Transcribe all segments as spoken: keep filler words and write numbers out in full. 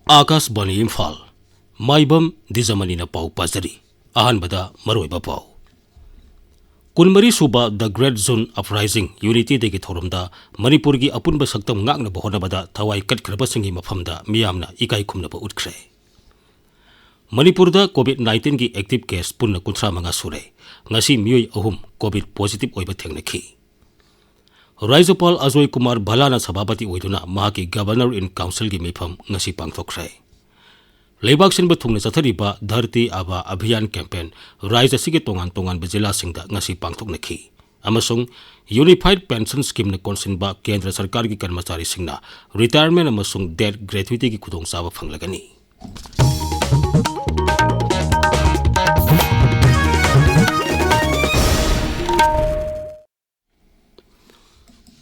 ꯑꯥꯀꯥꯁꯕꯥꯅꯤ ꯏꯝꯐꯥꯜ꯫ ꯃꯥꯏꯕꯝ ꯗꯤꯖꯃꯅꯤꯅ ꯄꯥꯎ ꯄꯥꯖꯔꯤ꯫ ꯑꯍꯥꯟꯕꯗ ꯃꯔꯨꯑꯣꯏꯕ ꯄꯥꯎ꯫ ꯀꯨꯟꯃꯔꯤ ꯁꯨꯕ The Great Zoon Uprising Unity Dayꯒꯤ ꯊꯧꯔꯝꯗ ꯃꯅꯤꯄꯨꯔꯒꯤ ꯑꯄꯨꯟꯕ ꯁꯛꯇꯝ ꯉꯥꯛꯅꯕ ꯍꯣꯠꯅꯕꯗ ꯊꯋꯥꯏ ꯀꯠꯈ꯭ꯔꯕꯁꯤꯡꯒꯤ ꯃꯐꯝꯗ ꯃꯤꯌꯥꯝꯅ ꯏꯀꯥꯏ ꯈꯨꯝꯅꯕ ꯎꯠꯈ꯭ꯔꯦ꯫ ꯃꯅꯤꯄꯨꯔꯗ COVID nineteenꯒꯤ active case ꯄꯨꯟꯅ ꯀꯨꯟꯊ꯭ꯔꯥ ꯃꯉꯥ ꯁꯨꯔꯦ꯫ ꯉꯁꯤ ꯃꯤꯑꯣꯏ ꯑꯍꯨꯝ COVID positive ꯑꯣꯏꯕ ꯊꯦꯡꯅꯈꯤ꯫ ꯔꯥꯖ꯭ꯌꯄꯥꯜ ꯑꯖꯣꯏ ꯀꯨꯃꯥꯔ ꯚꯜꯂꯥꯅ ꯁꯚꯥꯄꯇꯤ ꯑꯣꯏꯗꯨꯅ ꯃꯍꯥꯛꯀꯤ Governor in Councilꯒꯤ ꯃꯤꯐꯝ ꯉꯁꯤ ꯄꯥꯡꯊꯣꯛꯈ꯭ꯔꯦ꯫ ꯂꯩꯕꯥꯛ ꯁꯤꯟꯕ ꯊꯨꯡꯅ ꯆꯠꯊꯔꯤꯕ ꯙꯔꯇꯤ ꯑꯥꯕꯥ ꯑꯚꯤꯌꯥꯟ campaign ꯔꯥꯖ꯭ꯌ ꯑꯁꯤꯒꯤ ꯇꯣꯉꯥꯟ ꯇꯣꯉꯥꯟꯕ ꯖꯤꯂꯥꯁꯤꯡꯗ ꯉꯁꯤ ꯄꯥꯡꯊꯣꯛꯅꯈꯤ ꯑꯃꯁꯨꯡ Unified Pension Schemeꯅ ꯀꯣꯟꯁꯤꯟꯕ ꯀꯦꯟꯗ꯭ꯔ ꯁꯔꯀꯥꯔꯒꯤ ꯀꯔꯃꯆꯥꯔꯤꯁꯤꯡꯅ retirement ꯑꯃꯁꯨꯡ death gratuityꯒꯤ ꯈꯨꯗꯣꯡꯆꯥꯕ ꯐꯪꯂꯒꯅꯤ꯫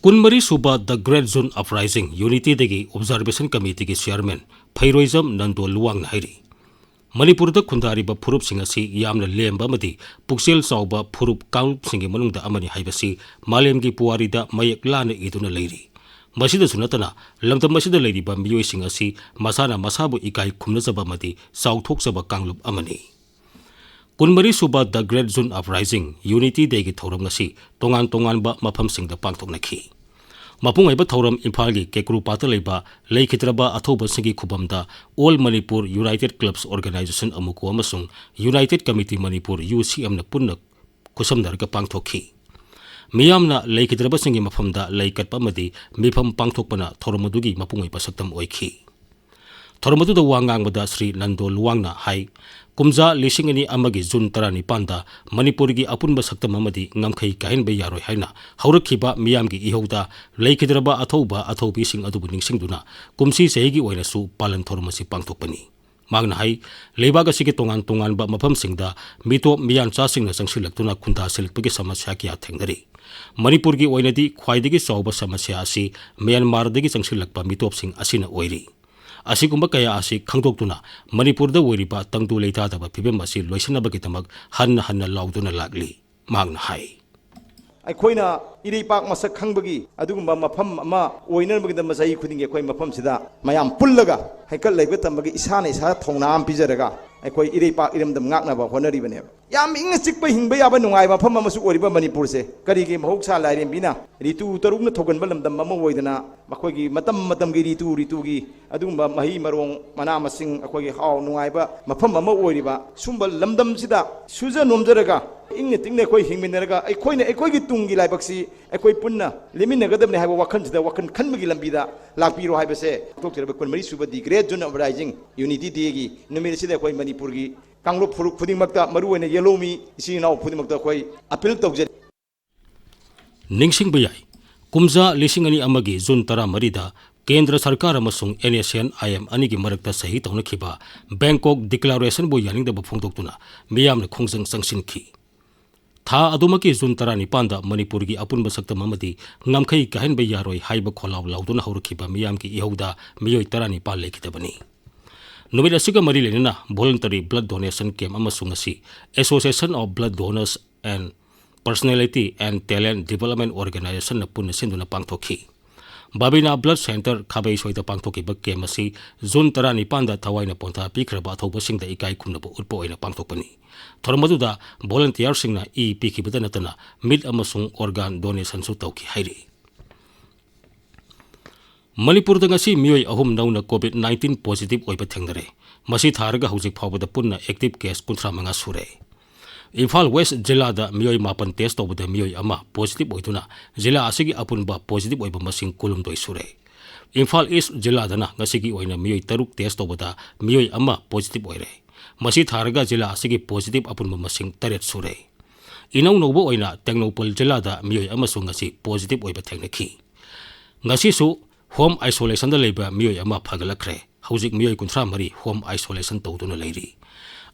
ꯀꯨꯟꯃꯔꯤ ꯁꯨꯕ The Great Zoon Uprising Unity Dayꯒꯤ Observation Committeeꯒꯤ chairman ꯐꯩꯔꯣꯏꯖꯝ Nando ꯂꯨꯋꯥꯡꯅ ꯍꯥꯏꯔꯤ, ꯃꯅꯤꯄꯨꯔꯗ ꯈꯨꯟꯗꯥꯔꯤꯕ ꯐꯨꯔꯨꯞꯁꯤꯡ ꯑꯁꯤ ꯌꯥꯝꯅ ꯂꯦꯝꯕ ꯑꯃꯗꯤ ꯄꯨꯛꯆꯦꯜ ꯆꯥꯎꯕ ꯐꯨꯔꯨꯞ ꯀꯥꯡꯂꯨꯞꯁꯤꯡꯒꯤ ꯃꯅꯨꯡꯗ ꯑꯃꯅꯤ ꯍꯥꯏꯕꯁꯤ ꯃꯥꯂꯦꯝꯒꯤ ꯄꯨꯋꯥꯔꯤꯗ ꯃꯌꯦꯛ ꯂꯥꯅ ꯏꯗꯨꯅ ꯂꯩꯔꯤ꯫ ꯃꯁꯤꯗꯁꯨ ꯅꯠꯇꯅ, ꯂꯝꯗꯝ ꯑꯁꯤꯗ ꯂꯩꯔꯤꯕ ꯃꯤꯑꯣꯏꯁꯤꯡ ꯑꯁꯤ ꯃꯁꯥꯅ ꯃꯁꯥꯕꯨ ꯏꯀꯥꯏ ꯈꯨꯝꯅꯖꯕ ꯑꯃꯗꯤ ꯆꯥꯎꯊꯣꯛꯆꯕ ꯀꯥꯡꯂꯨꯞ ꯑꯃꯅꯤ꯫ ꯀꯨꯟꯃꯔꯤ ꯁꯨꯕ The Great Zoon Uprising Unity Dayꯒꯤ ꯊꯧꯔꯝ ꯉꯁꯤ ꯇꯣꯉꯥꯟ ꯇꯣꯉꯥꯟꯕ ꯃꯐꯝꯁꯤꯡꯗ ꯄꯥꯡꯊꯣꯛꯅꯈꯤ꯫ ꯃꯄꯨꯡ ꯑꯣꯏꯕ ꯊꯧꯔꯝ ꯏꯝꯐꯥꯜꯒꯤ ꯀꯦꯀ꯭ꯔꯨꯄꯥꯠꯇ ꯂꯩꯕ ꯂꯩꯈꯤꯗ꯭ꯔꯕ ꯑꯊꯧꯕꯁꯤꯡꯒꯤ ꯈꯨꯕꯝꯗ All Manipur United Clubs Organisation, ꯑꯃꯨꯀꯣ, ꯑꯃꯁꯨꯡ United Committee Manipur, UCMꯅ ꯄꯨꯟꯅ ꯈꯨꯠꯁꯝꯅꯔꯒ ꯄꯥꯡꯊꯣꯛꯈꯤ꯫ ꯃꯤꯌꯥꯝꯅ ꯂꯩꯈꯤꯗ꯭ꯔꯕꯁꯤꯡꯒꯤ ꯃꯐꯝꯗ ꯂꯩ ꯀꯠꯄ ꯑꯃꯗꯤ ꯃꯤꯐꯝ ꯄꯥꯡꯊꯣꯛꯄꯅ ꯊꯧꯔꯝ ꯑꯗꯨꯒꯤ ꯃꯄꯨꯡ ꯑꯣꯏꯕ ꯁꯛꯇꯝ ꯑꯣꯏꯈꯤ꯫ ꯊꯧꯔꯝ ꯑꯗꯨꯗ ꯋꯥ ꯉꯥꯡꯕꯗ ꯁ꯭ꯔꯤ ꯅꯟꯗꯣ ꯂꯨꯋꯥꯡꯅ ꯍꯥꯏ, ꯀꯨꯝꯖꯥ ꯂꯤꯁꯤꯡ ꯑꯅꯤ ꯑꯃꯒꯤ ꯖꯨꯟ ꯇꯔꯥꯅꯤꯄꯥꯟꯗ ꯃꯅꯤꯄꯨꯔꯒꯤ ꯑꯄꯨꯟꯕ ꯁꯛꯇꯝ ꯑꯃꯗꯤ ꯉꯝꯈꯩ ꯀꯥꯏꯍꯟꯕ ꯌꯥꯔꯣꯏ ꯍꯥꯏꯅ ꯍꯧꯔꯛꯈꯤꯕ ꯃꯤꯌꯥꯝꯒꯤ ꯏꯍꯧꯗ ꯂꯩꯈꯤꯗ꯭ꯔꯕ ꯑꯊꯧꯕ ꯑꯊꯧꯕꯤꯁꯤꯡ ꯑꯗꯨꯕꯨ ꯅꯤꯡꯁꯤꯡꯗꯨꯅ ꯀꯨꯝꯁꯤ ꯆꯍꯤꯒꯤ ꯑꯣꯏꯅꯁꯨ ꯄꯥꯂꯟ ꯊꯧꯔꯝ ꯑꯁꯤ ꯄꯥꯡꯊꯣꯛꯄꯅꯤ꯫ ꯃꯍꯥꯛꯅ ꯍꯥꯏ, ꯂꯩꯕꯥꯛ ꯑꯁꯤꯒꯤ ꯇꯣꯉꯥꯟ ꯇꯣꯉꯥꯟꯕ ꯃꯐꯝꯁꯤꯡꯗ ꯃꯤꯇꯣꯞ ꯃꯤꯌꯥꯟꯆꯥꯁꯤꯡꯅ ꯆꯪꯁꯤꯜꯂꯛꯇꯨꯅ ꯈꯨꯟꯗꯥꯁꯤꯜꯂꯛꯄꯒꯤ ꯁꯃꯁ꯭ꯌꯥ ꯀꯌꯥ ꯊꯦꯡꯅꯔꯤ꯫ ꯃꯅꯤꯄꯨꯔꯒꯤ ꯑꯣꯏꯅꯗꯤ ꯈ꯭ꯋꯥꯏꯗꯒꯤ ꯆꯥꯎꯕ ꯁꯃꯁ꯭ꯌꯥ ꯑꯁꯤ ꯃ꯭ꯌꯥꯟꯃꯥꯔꯗꯒꯤ ꯆꯪꯁꯤꯜꯂꯛꯄ ꯃꯤꯇꯣꯞꯁꯤꯡ ꯑꯁꯤꯅ ꯑꯣꯏꯔꯤ꯫ ꯑꯁꯤꯒꯨꯝꯕ ꯀꯌꯥ ꯑꯁꯤ ꯈꯪꯗꯣꯛꯇꯨꯅ ꯃꯅꯤꯄꯨꯔꯗ ꯑꯣꯏꯔꯤꯕ ꯇꯪꯗꯨ ꯂꯩꯇꯥꯗꯕ ꯐꯤꯕꯝ ꯑꯁꯤ ꯂꯣꯏꯁꯤꯟꯅꯕꯒꯤꯗꯃꯛ ꯍꯟꯅ ꯍꯟꯅ ꯂꯥꯎꯗꯨꯅ ꯂꯥꯛꯂꯤ, ꯃꯍꯥꯛꯅ ꯍꯥꯏ꯫ ꯑꯩꯈꯣꯏꯅ ꯏꯔꯩꯄꯥꯛ ꯃꯁꯛ ꯈꯪꯕꯒꯤ ꯑꯗꯨꯒꯨꯝꯕ ꯃꯐꯝ ꯑꯃ ꯑꯣꯏꯅꯅꯕꯒꯤꯗꯃꯛ ꯆꯍꯤ ꯈꯨꯗꯤꯡꯒꯤ ꯑꯩꯈꯣꯏ ꯃꯐꯝꯁꯤꯗ ꯃꯌꯥꯝ ꯄꯨꯜꯂꯒ ꯍꯩꯀꯠ ꯂꯩꯕ ꯇꯝꯕꯒꯤ ꯏꯁꯥꯅ ꯏꯁꯥꯗ ꯊꯧꯅꯥ ꯑꯃ ꯄꯤꯖꯔꯒ ꯑꯩꯈꯣꯏ ꯏꯔꯩꯄꯥꯛ ꯏꯔꯝꯗꯝ ꯉꯥꯛꯅꯕ ꯍꯣꯠꯅꯔꯤꯕꯅꯦꯕ꯫ ꯌꯥꯝ ꯏꯪꯅ ꯆꯤꯛꯄ ꯍꯤꯡꯕ ꯌꯥꯕ ꯅꯨꯡꯉꯥꯏꯕ ꯃꯐꯝ ꯑꯃꯁꯨ ꯑꯣꯏꯔꯤꯕ ꯃꯅꯤꯄꯨꯔꯁꯦ꯫ ꯀꯔꯤꯒꯤ? ꯃꯍꯧꯁꯥ ꯂꯥꯏꯔꯦꯝꯕꯤꯅ ꯔꯤꯇꯨ ꯇꯔꯨꯛꯅ ꯊꯧꯒꯟꯕ ꯂꯝꯗꯝ ꯑꯃ ꯑꯣꯏꯗꯅ ꯃꯈꯣꯏꯒꯤ ꯃꯇꯝ ꯃꯇꯝꯒꯤ ꯔꯤꯇꯨ ꯔꯤꯇꯨꯒꯤ ꯑꯗꯨꯒꯨꯝꯕ ꯃꯍꯩ ꯃꯔꯣꯡ, ꯃꯅꯥ ꯃꯁꯤꯡ, ꯑꯩꯈꯣꯏꯒꯤ ꯍꯥꯎ ꯅꯨꯡꯉꯥꯏꯕ ꯃꯐꯝ ꯑꯃ ꯑꯣꯏꯔꯤꯕ ꯁꯨꯝꯕ ꯂꯝꯗꯝꯁꯤꯗ ꯁꯨꯖ ꯅꯣꯝꯖꯔꯒ ꯏꯪꯅ ꯇꯤꯡꯅ ꯑꯩꯈꯣꯏ ꯍꯤꯡꯃꯤꯟꯅꯔꯒ ꯑꯩꯈꯣꯏꯅ ꯑꯩꯈꯣꯏꯒꯤ ꯇꯨꯡꯒꯤ ꯂꯥꯏꯕꯛꯁꯤ ꯑꯩꯈꯣꯏ ꯄꯨꯟꯅ ꯂꯦꯝꯃꯤꯟꯅꯒꯗꯕꯅꯤ ꯍꯥꯏꯕ ꯋꯥꯈꯜꯁꯤꯗ, ꯋꯥꯈꯜ ꯈꯟꯕꯒꯤ ꯂꯝꯕꯤꯗ ꯂꯥꯛꯄꯤꯔꯣ ꯍꯥꯏꯕꯁꯦ ꯊꯣꯛꯆꯔꯤꯕ ꯀꯨꯟꯃꯔꯤ ꯁꯨꯕ The Great June Uprising, Unity Dayꯒꯤ ꯅꯨꯃꯤꯠ ꯑꯁꯤꯗ ꯑꯩꯈꯣꯏ ꯃꯅꯤꯄꯨꯔꯒꯤ ꯀꯥꯡꯂꯨꯞ ꯐꯨꯔꯨꯞ ꯈꯨꯗꯤꯡꯃꯛꯇ, ꯃꯔꯨꯑꯣꯏꯅ ꯌꯦꯜꯍꯧꯃꯤ ꯏꯆꯤꯜ ꯏꯅꯥꯎ ꯈꯨꯗꯤꯡꯃꯛꯇ ꯑꯩꯈꯣꯏ ꯑꯄꯤꯜ ꯇꯧꯖꯔꯤ꯫ ꯅꯤꯡꯁꯤꯡꯕ ꯌꯥꯏ, ꯀꯨꯝꯖꯥ ꯂꯤꯁꯤꯡ ꯑꯅꯤ ꯑꯃꯒꯤ ꯖꯨꯟ ꯇꯔꯥꯃꯔꯤꯗ ꯀꯦꯟꯗ꯭ꯔ ꯁꯔꯀꯥꯔ ꯑꯃꯁꯨꯡ NSCN-IM ꯑꯅꯤꯒꯤ ꯃꯔꯛꯇ ꯁꯍꯤ ꯇꯧꯅꯈꯤꯕ ꯕꯦꯡꯀꯣꯛ ꯗꯤꯀ꯭ꯂꯥꯔꯦꯁꯟꯕꯨ ꯌꯥꯅꯤꯡꯗꯕ ꯐꯣꯡꯗꯣꯛꯇꯨꯅ ꯃꯤꯌꯥꯝꯅ ꯈꯣꯡꯖꯪ ꯆꯪꯁꯤꯟꯈꯤ꯫ ꯊꯥ ꯑꯗꯨꯃꯛꯀꯤ ꯖꯨꯟ ꯇꯔꯥꯅꯤꯄꯥꯟꯗ ꯃꯅꯤꯄꯨꯔꯒꯤ ꯑꯄꯨꯟꯕ ꯁꯛꯇꯝ ꯑꯃꯗꯤ ꯉꯝꯈꯩ ꯀꯥꯏꯍꯟꯕ ꯌꯥꯔꯣꯏ ꯍꯥꯏꯕ ꯈꯣꯜꯂꯥꯎ ꯂꯥꯎꯗꯨꯅ ꯍꯧꯔꯛꯈꯤꯕ ꯃꯤꯌꯥꯝꯒꯤ ꯏꯍꯧꯗ ꯃꯤꯑꯣꯏ ꯇꯔꯥꯅꯤꯄꯥꯟ ꯂꯩꯈꯤꯗꯕꯅꯤ꯫ ꯅꯨꯃꯤꯠ ꯑꯁꯤꯒ ꯃꯔꯤ ꯂꯩꯅꯅ voluntary blood donation camp ꯑꯃꯁꯨ ꯉꯁꯤ Association of Blood Donors and Personality and Talent Development Organizationꯅ ꯄꯨꯟꯅ ꯁꯤꯟꯗꯨꯅ ꯄꯥꯡꯊꯣꯛꯈꯤ꯫ ꯕꯥꯕꯤꯅꯥ Blood Centre ꯈꯥꯕꯩꯁꯣꯏꯗ ꯄꯥꯡꯊꯣꯛꯈꯤꯕ camp ꯑꯁꯤ ꯖꯨꯟ ꯇꯔꯥꯅꯤꯄꯥꯟꯗ ꯊꯋꯥꯏꯅ ꯄꯣꯟꯊꯥ ꯄꯤꯈ꯭ꯔꯕ ꯑꯊꯧꯕꯁꯤꯡꯗ ꯏꯀꯥꯏ ꯈꯨꯝꯅꯕ ꯎꯠꯄ ꯑꯣꯏꯅ ꯄꯥꯡꯊꯣꯛꯄꯅꯤ꯫ ꯊꯧꯔꯝ ꯑꯗꯨꯗ volunteerꯁꯤꯡꯅ ꯏ ꯄꯤꯈꯤꯕꯇ ꯅꯠꯇꯅ ꯃꯤꯠ ꯑꯃꯁꯨꯡ organ donationꯁꯨ ꯇꯧꯈꯤ ꯍꯥꯏꯔꯤ꯫ ꯃꯅꯤꯄꯨꯔꯗ ꯉꯁꯤ ꯃꯤꯑꯣꯏ ꯑꯍꯨꯝ ꯅꯧꯅ COVID nineteen positive ꯑꯣꯏꯕ ꯊꯦꯡꯅꯔꯦ꯫ ꯃꯁꯤ ꯊꯥꯔꯒ ꯍꯧꯖꯤꯛ ꯐꯥꯎꯕꯗ ꯄꯨꯟꯅ active case ꯀꯨꯟꯊ꯭ꯔꯥ ꯃꯉꯥ ꯁꯨꯔꯦ꯫ ꯏꯝꯐꯥꯜ West ꯖꯤꯂꯥꯗ ꯃꯤꯑꯣꯏ ꯃꯥꯄꯟ test ꯇꯧꯕꯗ ꯃꯤꯑꯣꯏ ꯑꯃ positive ꯑꯣꯏꯗꯨꯅ ꯖꯤꯂꯥ ꯑꯁꯤꯒꯤ ꯑꯄꯨꯟꯕ positive ꯑꯣꯏꯕ ꯃꯁꯤꯡ ꯀꯨꯟꯍꯨꯝꯗꯣꯏ ꯁꯨꯔꯦ꯫ ꯏꯝꯐꯥꯜ East ꯖꯤꯂꯥꯗꯅ ꯉꯁꯤꯒꯤ ꯑꯣꯏꯅ ꯃꯤꯑꯣꯏ ꯇꯔꯨꯛ test ꯇꯧꯕꯗ ꯃꯤꯑꯣꯏ ꯑꯃ positive ꯑꯣꯏꯔꯦ꯫ ꯃꯁꯤ ꯊꯥꯔꯒ ꯖꯤꯂꯥ ꯑꯁꯤꯒꯤ positive ꯑꯄꯨꯟꯕ ꯃꯁꯤꯡ ꯇꯔꯦꯠ ꯁꯨꯔꯦ꯫ ꯏꯅꯧ ꯅꯧꯕ ꯑꯣꯏꯅ ꯇꯦꯡꯅꯧꯄꯜ ꯖꯤꯂꯥꯗ ꯃꯤꯑꯣꯏ ꯑꯃꯁꯨ ꯉꯁꯤ positive ꯑꯣꯏꯕ ꯊꯦꯡꯅꯈꯤ꯫ ꯉꯁꯤꯁꯨ home isolationꯗ ꯂꯩꯕ ꯃꯤꯑꯣꯏ ꯑꯃ ꯐꯒꯠꯂꯛꯈ꯭ꯔꯦ꯫ ꯍꯧꯖꯤꯛ ꯃꯤꯑꯣꯏ ꯀꯨꯟꯊ꯭ꯔꯥ ꯃꯔꯤ home isolation ꯇꯧꯗꯨꯅ ꯂꯩꯔꯤ꯫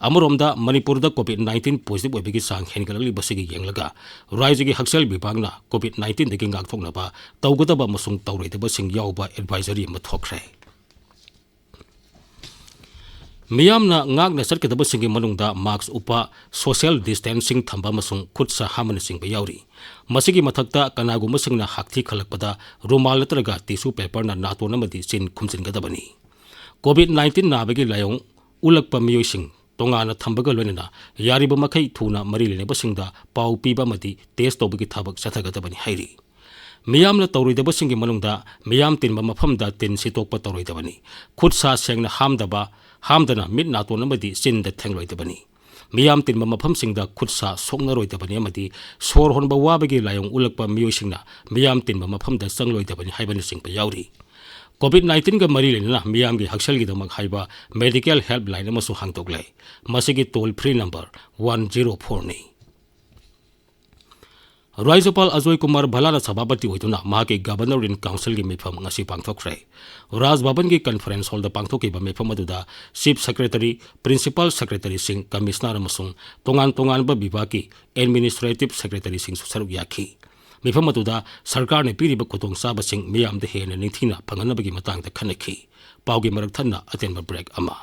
ꯑꯃꯔꯣꯝꯗ ꯃꯅꯤꯄꯨꯔꯗ COVID nineteen positive ꯑꯣꯏꯕꯒꯤ ꯆꯥꯡ ꯍꯦꯟꯒꯠꯂꯛꯂꯤꯕꯁꯤꯒꯤ ꯌꯦꯡꯂꯒ ꯔꯥꯖ꯭ꯌꯒꯤ ꯍꯛꯁꯦꯜ ꯕꯤꯚꯥꯒꯅ COVID nineteenꯗꯒꯤ ꯉꯥꯛꯊꯣꯛꯅꯕ ꯇꯧꯒꯗꯕ ꯑꯃꯁꯨꯡ ꯇꯧꯔꯣꯏꯗꯕꯁꯤꯡ ꯌꯥꯎꯕ advisory ꯑꯃ ꯊꯣꯛꯈ꯭ꯔꯦ꯫ ꯃꯤꯌꯥꯝꯅ ꯉꯥꯛꯅ ꯆꯠꯀꯗꯕꯁꯤꯡꯒꯤ ꯃꯅꯨꯡꯗ ꯃꯥꯛꯁ ꯎꯞꯄ, ꯁꯣꯁꯤꯌꯦꯜ ꯗꯤꯁꯇꯦꯟꯁꯤꯡ ꯊꯝꯕ ꯑꯃꯁꯨꯡ ꯈꯨꯠ ꯁꯥ ꯍꯥꯝꯕꯅꯆꯤꯡꯕ ꯌꯥꯎꯔꯤ꯫ ꯃꯁꯤꯒꯤ ꯃꯊꯛꯇ ꯀꯅꯥꯒꯨꯝꯕꯁꯤꯡꯅ ꯍꯥꯛꯊꯤ ꯈꯜꯂꯛꯄꯗ ꯔꯨꯃꯥꯜ ꯅꯠꯇ꯭ꯔꯒ ꯇꯤꯁꯨ ꯄꯦꯄꯔꯅ ꯅꯥꯇꯣꯟ ꯑꯃꯗꯤ ꯆꯤꯟ ꯈꯨꯝꯖꯤꯟꯒꯗꯕꯅꯤ꯫ ꯀꯣꯚꯤꯗ ꯅꯥꯏꯟꯇꯤꯟ ꯅꯥꯕꯒꯤ ꯂꯥꯏꯑꯣꯡ ꯎꯠꯂꯛꯄ ꯃꯤꯑꯣꯏꯁꯤꯡ ꯇꯣꯉꯥꯟꯅ ꯊꯝꯕꯒ ꯂꯣꯏꯅꯅ ꯌꯥꯔꯤꯕ ꯃꯈꯩ ꯊꯨꯅ ꯃꯔꯤ ꯂꯩꯅꯕꯁꯤꯡꯗ ꯄꯥꯎ ꯄꯤꯕ ꯑꯃꯗꯤ ꯇꯦꯁ ꯇꯧꯕꯒꯤ ꯊꯕꯛ ꯆꯠꯊꯒꯗꯕꯅꯤ ꯍꯥꯏꯔꯤ꯫ ꯃꯤꯌꯥꯝꯅ ꯇꯧꯔꯣꯏꯗꯕꯁꯤꯡꯒꯤ ꯃꯅꯨꯡꯗ ꯃꯤꯌꯥꯝ ꯇꯤꯟꯕ ꯃꯐꯝꯗ ꯇꯤꯟ ꯁꯤꯠꯇꯣꯛꯄ ꯇꯧꯔꯣꯏꯗꯕꯅꯤ꯫ ꯈꯨꯠ ꯁꯥ ꯁꯦꯡꯅ ꯍꯥꯝꯗꯕ, ꯍꯥꯝꯗꯅ ꯃꯤꯠ, ꯅꯥꯇꯣꯟ ꯑꯃꯗꯤ ꯆꯤꯟꯗ ꯊꯦꯡꯂꯣꯏꯗꯕꯅꯤ꯫ ꯃꯤꯌꯥꯝ ꯇꯤꯟꯕ ꯃꯐꯝꯁꯤꯡꯗ ꯈꯨꯠ ꯁꯥ ꯁꯣꯛꯅꯔꯣꯏꯗꯕꯅꯤ ꯑꯃꯗꯤ ꯁꯣꯔ ꯍꯣꯟꯕ ꯋꯥꯕꯒꯤ ꯂꯥꯏꯑꯣꯡ ꯎꯠꯂꯛꯄ ꯃꯤꯑꯣꯏꯁꯤꯡꯅ ꯃꯤꯌꯥꯝ ꯇꯤꯟꯕ ꯃꯐꯝꯗ ꯆꯪꯂꯣꯏꯗꯕꯅꯤ ꯍꯥꯏꯕꯅꯆꯤꯡꯕ ꯌꯥꯎꯔꯤ꯫ ꯀꯣꯚꯤꯗ ꯅꯥꯏꯟꯇꯤꯟꯒ ꯃꯔꯤ ꯂꯩꯅꯅ ꯃꯤꯌꯥꯝꯒꯤ ꯍꯛꯁꯦꯜꯒꯤꯗꯃꯛ ꯍꯥꯏꯕ ꯃꯦꯗꯤꯀꯦꯜ ꯍꯦꯜꯞꯂꯥꯏꯟ ꯑꯃꯁꯨ ꯍꯥꯡꯗꯣꯛꯂꯦ꯫ ꯃꯁꯤꯒꯤ toll free number one zero ꯐꯣꯔꯅꯤ꯫ ꯔꯥꯖ꯭ꯌꯄꯥꯜ ꯑꯖꯣꯏ ꯀꯨꯃꯥꯔ ꯚꯜꯂꯥꯅ ꯁꯚꯥꯄꯇꯤ ꯑꯣꯏꯗꯨꯅ ꯃꯍꯥꯛꯀꯤ ꯒꯚꯔꯅꯔ ꯏꯟ ꯀꯥꯎꯟꯁꯤꯜꯒꯤ ꯃꯤꯐꯝ ꯉꯁꯤ ꯄꯥꯡꯊꯣꯛꯈ꯭ꯔꯦ꯫ ꯔꯥꯖ ꯚꯕꯟꯒꯤ ꯀꯟꯐꯔꯦꯟꯁ ꯍꯣꯜꯗ ꯄꯥꯡꯊꯣꯛꯈꯤꯕ ꯃꯤꯐꯝ ꯑꯗꯨꯗ ꯆꯤꯐ ꯁꯦꯀ꯭ꯔꯦꯇꯔꯤ, ꯄ꯭ꯔꯤꯟꯁꯤꯄꯥꯜ ꯁꯦꯀ꯭ꯔꯦꯇꯔꯤꯁꯤꯡ, ꯀꯃꯤꯁꯅꯔ ꯑꯃꯁꯨꯡ ꯇꯣꯉꯥꯟ ꯇꯣꯉꯥꯟꯕ ꯕꯤꯚꯥꯒꯀꯤ ꯑꯦꯗꯃꯤꯅꯤꯁꯇ꯭ꯔꯦꯇꯤꯚ ꯁꯦꯀ꯭ꯔꯦꯇꯔꯤꯁꯤꯡꯁꯨ ꯁꯔꯨꯛ ꯌꯥꯈꯤ꯫ ꯃꯤꯐꯝ ꯑꯗꯨꯗ ꯁꯔꯀꯥꯔꯅ ꯄꯤꯔꯤꯕ ꯈꯨꯗꯣꯡꯆꯥꯕꯁꯤꯡ ꯃꯤꯌꯥꯝꯗ ꯍꯦꯟꯅ ꯅꯤꯡꯊꯤꯅ ꯐꯪꯍꯟꯅꯕꯒꯤ ꯃꯇꯥꯡꯗ ꯈꯟꯅꯈꯤ꯫ ꯄꯥꯎꯒꯤ ꯃꯔꯛ ꯊꯠꯅ ꯑꯇꯦꯟꯕ ꯕ꯭ꯔꯦꯛ ꯑꯃ꯫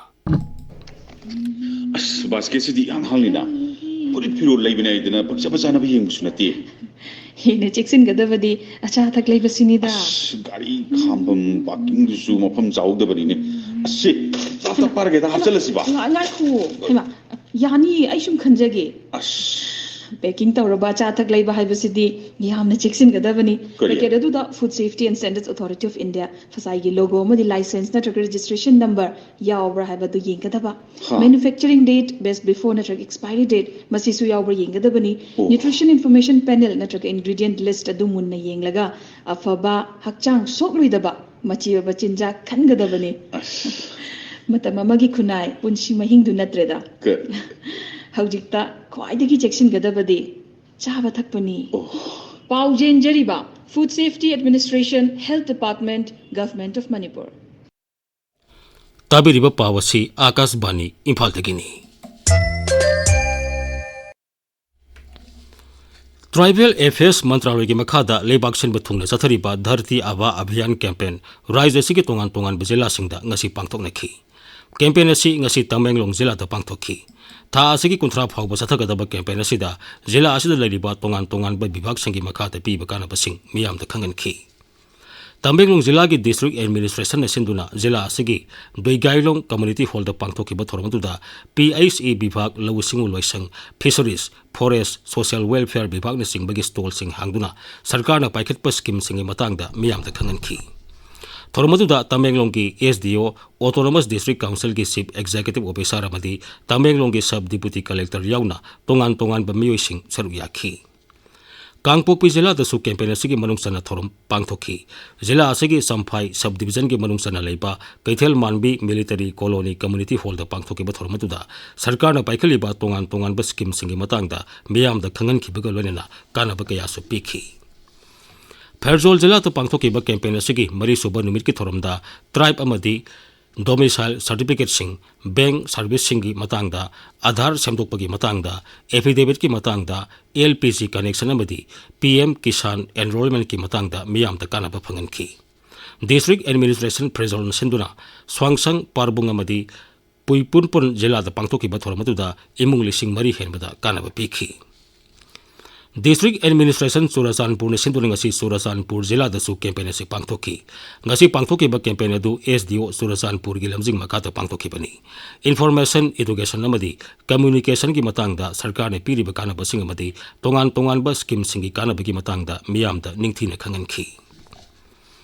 ꯑꯁ, ꯕꯥꯁꯀꯦꯠꯁꯤꯗꯤ ꯌꯥꯝ ꯍꯥꯡꯂꯤꯅ꯫ ꯐꯨꯔꯤꯠ ꯐꯤꯔꯣꯜ ꯂꯩꯕꯅꯦ ꯍꯥꯏꯗꯅ ꯄꯪꯆꯥ ꯄꯪꯆꯥꯅꯕ ꯌꯦꯡꯕꯁꯨ ꯅꯠꯇꯦ꯫ ꯍꯦꯟꯅ ꯆꯦꯛꯁꯤꯟꯒꯗꯕꯗꯤ ꯑꯆꯥ ꯑꯊꯛ ꯂꯩꯕꯁꯤꯅꯤꯗ꯫ ꯑꯁ, ꯒꯥꯔꯤ ꯈꯥꯝꯐꯝ ꯄꯥꯔꯀꯤꯡꯗꯨꯁꯨ ꯃꯐꯝ ꯆꯥꯍꯧꯗꯕꯅꯤꯅꯦ꯫ ꯑꯁ, ꯁꯤ ꯆꯥ ꯊꯛ ꯄꯥꯔꯒꯦꯗ ꯍꯥꯞꯆꯜꯂꯁꯤꯕ꯫ ꯉ-, ꯉꯥꯏꯈꯣ꯫ ꯍꯩꯃꯥ, ꯌꯥꯅꯤꯌꯦ, ꯑꯩ ꯁꯨꯝ ꯈꯟꯖꯒꯦ꯫ ꯑꯁ꯫ ꯄꯦꯀꯤꯡ ꯇꯧꯔꯕ ꯑꯆꯥ ꯑꯊꯛ ꯂꯩꯕ ꯍꯥꯏꯕꯁꯤꯗꯤ ꯌꯥꯝꯅ ꯆꯦꯛꯁꯤꯟꯒꯗꯕꯅꯤ꯫ ꯀꯔꯤ? ꯄꯦꯀꯦꯠ ꯑꯗꯨꯗ Food Safety and Standards Authority of India, ꯐꯁꯥꯏꯒꯤ ꯂꯣꯒꯣ ꯑꯃꯗꯤ ꯂꯥꯏꯁꯦꯟꯁ ꯅꯠꯇ꯭ꯔꯒ ꯔꯦꯖꯤꯁꯇ꯭ꯔꯦꯁꯟ ꯅꯝꯕꯔ ꯌꯥꯎꯕ꯭ꯔꯥ ꯍꯥꯏꯕꯗꯨ ꯌꯦꯡꯒꯗꯕ꯫ ꯍꯥ꯫ Manufacturing date, best before ꯅꯠꯇ꯭ꯔꯒ expiry date, ꯃꯁꯤꯁꯨ ꯌꯥꯎꯕ꯭ꯔꯥ ꯌꯦꯡꯒꯗꯕꯅꯤ꯫ ꯑꯣ꯫ Nutrition Information Panel ꯅꯠꯇ꯭ꯔꯒ ingredient list ꯑꯗꯨ ꯃꯨꯟꯅ ꯌꯦꯡꯂꯒ ꯑꯐꯕ, ꯍꯛꯆꯥꯡ ꯁꯣꯛꯂꯣꯏꯗꯕ, ꯃꯆꯤ ꯑꯣꯏꯕ ꯆꯤꯟꯖꯥꯛ ꯈꯟꯒꯗꯕꯅꯤ꯫ ꯑꯁ꯫ ꯃꯇꯝ ꯑꯃꯒꯤ ꯈꯨꯟꯅꯥꯏ, ꯄꯨꯟꯁꯤ ꯃꯍꯤꯡꯗꯨ ꯅꯠꯇ꯭ꯔꯦꯗ꯫ ꯀ- ꯍꯧꯖꯤꯛꯇ ꯈ꯭ꯋꯥꯏꯗꯒꯤ ꯆꯦꯛꯁꯤꯟꯒꯗꯕꯗꯤ ꯆꯥꯕ ꯊꯛꯄꯅꯤ꯫ ꯑꯣ꯫ ꯄꯥꯎ ꯆꯦꯟꯖꯔꯤꯕ Food Safety Administration, Health Department, Government of Manipur꯫ ꯇꯥꯕꯤꯔꯤꯕ ꯄꯥꯎ ꯑꯁꯤ ꯑꯥꯀꯥꯁꯕꯥꯅꯤ ꯏꯝꯐꯥꯜꯗꯒꯤꯅꯤ꯫ ꯇ꯭ꯔꯥꯏꯕꯦꯜ ꯑꯦꯐꯤꯌꯔꯁ ꯃꯟꯇ꯭ꯔꯥꯂꯣꯏꯒꯤ ꯃꯈꯥꯗ ꯂꯩꯕꯥꯛ ꯁꯤꯟꯕ ꯊꯨꯡꯅ ꯆꯠꯊꯔꯤꯕ ꯙꯔꯇꯤ ꯑꯥꯕꯥ ꯑꯚꯤꯌꯥꯟ ꯀꯦꯝꯄꯦꯟ ꯔꯥꯖ꯭ꯌ ꯑꯁꯤꯒꯤ ꯇꯣꯉꯥꯟ ꯇꯣꯉꯥꯟꯕ ꯖꯤꯂꯥꯁꯤꯡꯗ ꯉꯁꯤ ꯄꯥꯡꯊꯣꯛꯅꯈꯤ꯫ ꯀꯦꯝꯄꯦꯟ ꯑꯁꯤ ꯉꯁꯤ ꯇꯃꯦꯡꯂꯣꯡ ꯖꯤꯂꯥꯗ ꯄꯥꯡꯊꯣꯛꯈꯤ꯫ ꯊꯥ ꯑꯁꯤꯒꯤ ꯀꯨꯟꯊ꯭ꯔꯥ ꯐꯥꯎꯕ ꯆꯠꯊꯒꯗꯕ ꯀꯦꯝꯄꯦꯟ ꯑꯁꯤꯗ ꯖꯤꯂꯥ ꯑꯁꯤꯗ ꯂꯩꯔꯤꯕ ꯇꯣꯉꯥꯟ ꯇꯣꯉꯥꯟꯕ ꯕꯤꯚꯥꯒꯁꯤꯡꯒꯤ ꯃꯈꯥꯗ ꯄꯤꯕ ꯀꯥꯟꯅꯕꯁꯤꯡ ꯃꯤꯌꯥꯝꯗ ꯈꯪꯍꯟꯈꯤ꯫ ꯇꯃꯦꯡꯂꯣꯡ ꯖꯤꯂꯥꯒꯤ ꯗꯤꯁꯇ꯭ꯔꯤꯛ ꯑꯦꯗꯃꯤꯅꯤꯁꯇ꯭ꯔꯦꯁꯟꯅ ꯁꯤꯟꯗꯨꯅ ꯖꯤꯂꯥ ꯑꯁꯤꯒꯤ ꯗꯣꯏꯒꯥꯏꯂꯣꯡ ꯀꯝꯃ꯭ꯌꯨꯅꯤꯇꯤ ꯍꯣꯜꯗ ꯄꯥꯡꯊꯣꯛꯈꯤꯕ ꯊꯧꯔꯝ ꯑꯗꯨꯗ ꯄꯤ ꯑꯩꯆ ꯏ ꯕꯤꯚꯥꯒ, ꯂꯧꯎ ꯁꯤꯡꯎ ꯂꯣꯏꯁꯪ, ꯐꯤꯁꯔꯤꯁ, ꯐꯣꯔꯦꯁ, ꯁꯣꯁꯤꯌꯦꯜ ꯋꯦꯜꯐꯤꯌꯔ ꯕꯤꯚꯥꯒꯅꯆꯤꯡꯕꯒꯤ ꯁ꯭ꯇꯣꯜꯁꯤꯡ ꯍꯥꯡꯗꯨꯅ ꯁꯔꯀꯥꯔꯅ ꯄꯥꯏꯈꯠꯄ ꯁ꯭ꯀꯤꯝꯁꯤꯡꯒꯤ ꯃꯇꯥꯡꯗ ꯃꯤꯌꯥꯝꯗ ꯈꯪꯍꯟꯈꯤ꯫ ꯊꯧꯔꯝ ꯑꯗꯨꯗ ꯇꯃꯦꯡꯂꯣꯡꯒꯤ ꯑꯦꯁ ꯗꯤ ꯑꯣ, ꯑꯣꯇꯣꯅꯣꯃꯁ ꯗꯤꯁꯇ꯭ꯔꯤꯛ ꯀꯥꯎꯟꯁꯤꯜꯒꯤ ꯆꯤꯐ ꯑꯦꯛꯖꯤꯀ꯭ꯌꯨꯇꯤꯚ ꯑꯣꯐꯤꯁꯥꯔ ꯑꯃꯗꯤ ꯇꯃꯦꯡꯂꯣꯡꯒꯤ ꯁꯕ ꯗꯤꯄꯨꯇꯤ ꯀꯂꯦꯛꯇꯔ ꯌꯥꯎꯅ ꯇꯣꯉꯥꯟ ꯇꯣꯉꯥꯟꯕ ꯃꯤꯑꯣꯏꯁꯤꯡ ꯁꯔꯨꯛ ꯌꯥꯈꯤ꯫ ꯀꯥꯡꯄꯣꯛꯄꯤ ꯖꯤꯂꯥꯗꯁꯨ ꯀꯦꯝꯄꯦꯟ ꯑꯁꯤꯒꯤ ꯃꯅꯨꯡ ꯆꯟꯅ ꯊꯧꯔꯝ ꯄꯥꯡꯊꯣꯛꯈꯤ꯫ ꯖꯤꯂꯥ ꯑꯁꯤꯒꯤ ꯆꯝꯐꯥꯏ ꯁꯕ ꯗꯤꯚꯤꯖꯟꯒꯤ ꯃꯅꯨꯡ ꯆꯟꯅ ꯂꯩꯕ ꯀꯩꯊꯦꯜ ꯃꯥꯟꯕꯤ ꯃꯤꯂꯤꯇꯔꯤ ꯀꯣꯂꯣꯅꯤ ꯀꯝꯃ꯭ꯌꯨꯅꯤꯇꯤ ꯍꯣꯜꯗ ꯄꯥꯡꯊꯣꯛꯈꯤꯕ ꯊꯧꯔꯝ ꯑꯗꯨꯗ ꯁꯔꯀꯥꯔꯅ ꯄꯥꯏꯈꯠꯂꯤꯕ ꯇꯣꯉꯥꯟ ꯇꯣꯉꯥꯟꯕ ꯁ꯭ꯀꯤꯝꯁꯤꯡꯒꯤ ꯃꯇꯥꯡꯗ ꯃꯤꯌꯥꯝꯗ ꯈꯪꯍꯟꯈꯤꯕꯒ ꯂꯣꯏꯅꯅ ꯀꯥꯟꯅꯕ ꯀꯌꯥꯁꯨ ꯄꯤꯈꯤ꯫ ꯐꯦꯔꯖꯣꯜ ꯖꯤꯂꯥꯗ ꯄꯥꯡꯊꯣꯛꯈꯤꯕ ꯀꯦꯝꯄꯦꯟ ꯑꯁꯤꯒꯤ ꯃꯔꯤꯁꯨꯕ ꯅꯨꯃꯤꯠꯀꯤ ꯊꯧꯔꯝꯗ ꯇ꯭ꯔꯥꯏꯕ ꯑꯃꯗꯤ ꯗꯣꯃꯤꯁꯥꯏꯜ ꯁꯥꯔꯇꯤꯐꯤꯀꯦꯠꯁꯤꯡ, ꯕꯦꯡꯛ ꯁꯥꯔꯚꯤꯁꯁꯤꯡꯒꯤ ꯃꯇꯥꯡꯗ, ꯑꯥꯙꯥꯔ ꯁꯦꯝꯗꯣꯛꯄꯒꯤ ꯃꯇꯥꯡꯗ, ꯑꯦꯐꯤꯗꯦꯚꯤꯠꯀꯤ ꯃꯇꯥꯡꯗ, ꯑꯦꯜ ꯄꯤ ꯖꯤ ꯀꯅꯦꯛꯁꯟ ꯑꯃꯗꯤ ꯄꯤ ꯑꯦꯝ ꯀꯤꯁꯥꯟ ꯑꯦꯟꯔꯣꯜꯃꯦꯟꯠꯀꯤ ꯃꯇꯥꯡꯗ ꯃꯤꯌꯥꯝꯗ ꯀꯥꯟꯅꯕ ꯐꯪꯍꯟꯈꯤ꯫ ꯗꯤꯁꯇ꯭ꯔꯤꯛ ꯑꯦꯗꯃꯤꯅꯤꯁꯇ꯭ꯔꯦꯁꯟ ꯐꯦꯔꯖꯣꯜꯅ ꯁꯤꯟꯗꯨꯅ ꯁ꯭ꯋꯥꯡꯁꯪ, ꯄꯥꯔꯕꯨꯡ ꯑꯃꯗꯤ ꯄꯨꯏꯄꯨꯟꯄꯨꯟ ꯖꯤꯂꯥꯗ ꯄꯥꯡꯊꯣꯛꯈꯤꯕ ꯊꯧꯔꯝ ꯑꯗꯨꯗ ꯏꯃꯨꯡ ꯂꯤꯁꯤꯡ ꯃꯔꯤ ꯍꯦꯟꯕꯗ ꯀꯥꯟꯅꯕ ꯄꯤꯈꯤ꯫ ꯗꯤꯁꯇ꯭ꯔꯤꯛ ꯑꯦꯗꯃꯤꯅꯤꯁꯇ꯭ꯔꯦꯁꯟ ꯆꯨꯔꯆꯥꯟꯄꯨꯔꯅ ꯁꯤꯟꯗꯨꯅ ꯉꯁꯤ ꯆꯨꯔꯆꯥꯟꯄꯨꯔ ꯖꯤꯂꯥꯗꯁꯨ ꯀꯦꯝꯄꯦꯟ ꯑꯁꯤ ꯄꯥꯡꯊꯣꯛꯈꯤ꯫ ꯉꯁꯤ ꯄꯥꯡꯊꯣꯛꯈꯤꯕ ꯀꯦꯝꯄꯦꯟ ꯑꯗꯨ ꯑꯦꯁ ꯗꯤ ꯑꯣ ꯆꯨꯔꯆꯥꯟꯄꯨꯔꯒꯤ ꯂꯝꯖꯤꯡ ꯃꯈꯥꯗ ꯄꯥꯡꯊꯣꯛꯈꯤꯕꯅꯤ꯫ ꯏꯟꯐꯣꯔꯃꯦꯁꯟ, ꯏꯗꯨꯀꯦꯁꯟ ꯑꯃꯗꯤ ꯀꯝꯃ꯭ꯌꯨꯅꯤꯀꯦꯁꯟꯒꯤ ꯃꯇꯥꯡꯗ ꯁꯔꯀꯥꯔꯅ ꯄꯤꯔꯤꯕ ꯀꯥꯟꯅꯕꯁꯤꯡ ꯑꯃꯗꯤ ꯇꯣꯉꯥꯟ ꯇꯣꯉꯥꯟꯕ ꯁ꯭ꯀꯤꯝꯁꯤꯡꯒꯤ ꯀꯥꯟꯅꯕꯒꯤ ꯃꯇꯥꯡꯗ ꯃꯤꯌꯥꯝꯗ ꯅꯤꯡꯊꯤꯅ ꯈꯪꯍꯟꯈꯤ꯫